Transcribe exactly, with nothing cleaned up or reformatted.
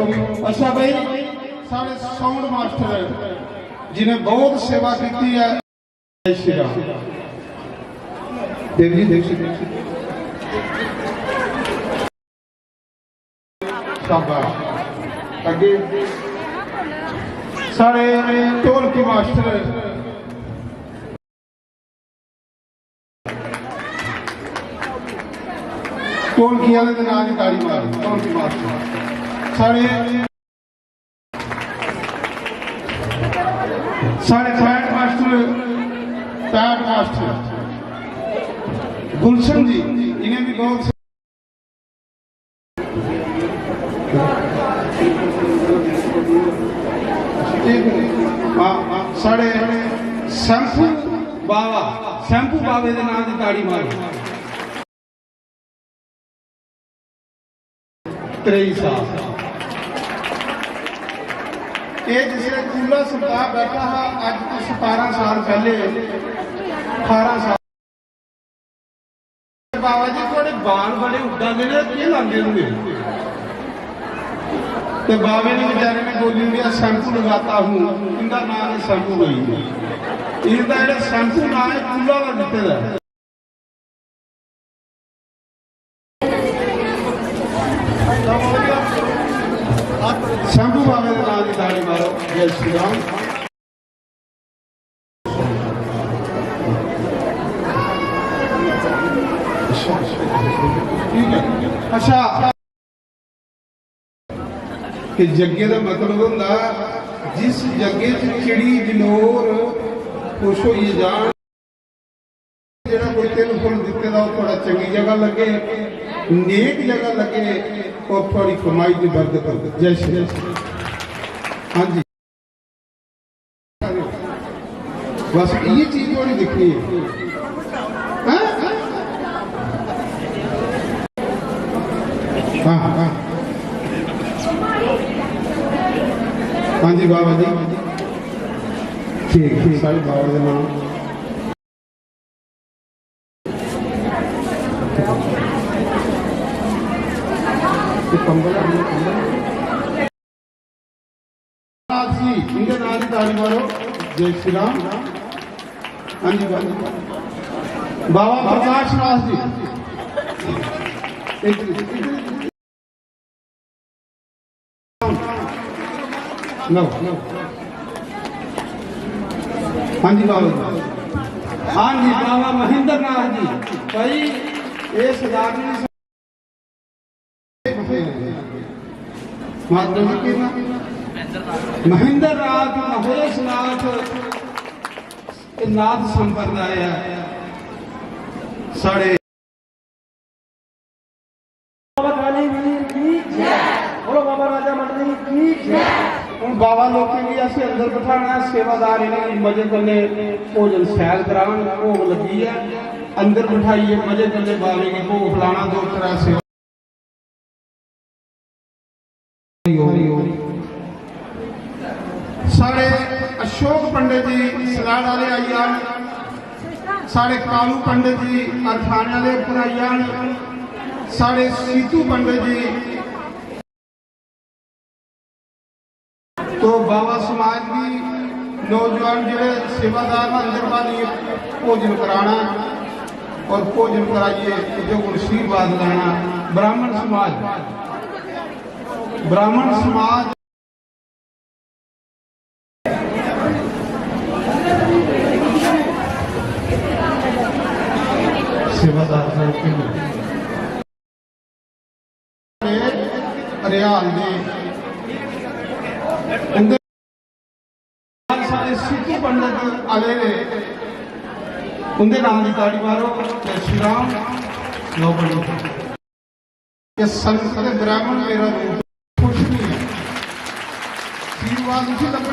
अच्छा भाई, साढ़े साउंड मास्टर जिन्हें बहुत सेवा की है। जय श्री राम। देव जी, देव श्री राम। शाबाश। अगे साढ़े ढोलकी मास्टर, ढोलकी वाले दे नाम दी ताड़ी मारो, ढोलकी मास्टर। साढ़े, साढ़े पैट मास्टर, पैट मास्टर गुलशन जी, इन्हें भी बहुत हाँ, हाँ, साढ़े शैम्पू बाबा, शैम्पू बाबे दे नाम दी ताड़ी मारो। त्रेई साल। एह् जिसलै कूला सुलतान बैठा हा, अज्ज तो सतारां साल पैह्ले, ठारां साल। बाबा जी, थुआढ़े बाल बड़े उड्डा दे ने, केह् लांदे होंदे? ते बाबे ने बेचारे ने बोली ओड़ेआ, "शैम्पू लगाता हूँ।" इंदा नाम है शैम्पू भाई। इंदा जेह्ड़ा शैम्पू नाम है, कूला दा दित्ते दा ऐ। शंभू बाबे दे नाम दी ताड़ी मारो। जय श्री राम। ठीक है। अच्छा, कि जग्गे दा मतलब होंदा जिस जग्गे च चिड़ी, बिलोर खुश होइयै जान। जेह्ड़ा कोई तिल फुल दित्ते दा, ओह् थोड़ा चंगी जगह लग्गे, नेक जगह लग्गे, और थोड़ी कमाई दी बरकत हो। जय श्री राम। हाँ जी, बस ये चीज थोड़ी दिखनी है। हाँ? हाँ, हाँ। हाँ जी, बाबा जी। ठीक, ठीक, सारे बाबा के नाम। नाथ जी, इनके नाम की ताली मारो। जय श्री राम। हाँ जी, बाबा, बाबा प्रकाश नाथ जी। इधर, इधर। लो। हाँ जी, बाबा जी। हाँ जी, बाबा महेंद्र नाथ जी। भाई, ये सरदार जी माता जी के नाम? महेंद्र नाथ, महेश नाथ, ये नाथ संप्रदाय है। साढ़े बाबा काली वीर की जय। बोलो बाबा राजा मंडली की जय। हुन बाबा लोकें गी असें अंदर बठाना, सेवादार इ'नेंगी मजे कन्नै भोजन शैल करान, भोग लग्गी ऐ, अंदर बठाइयै मजे कन्नै बाबे गी भोग खलाना, दो त्रै सेवा। साढ़े अशोक पंडित जी सलाड़ आह्ले आई जान, साढ़े कालू पंडित जी अरखाने आह्ले उप्पर आई जान, साढ़े सीतू पंडित जी। तो बाबा समाज दी नौजवान जेह्ड़े सेवादार न, अंदर बाहर भोजन कराना और भोजन कराइयै इत्थै कोई आशीर्वाद लैना। ब्राह्मण समाज, ब्राह्मण समाज सेवादार लोकें दी हरियाल दे उंदे सारे सिद्धू पंडित आले ने, उंदे नाम दी ताड़ी मारो। जय श्री राम। लो पंडित, ये संत ते ब्राह्मण मेरा रूप कुछ नहीं है। आशीर्वाद उसी लब्भने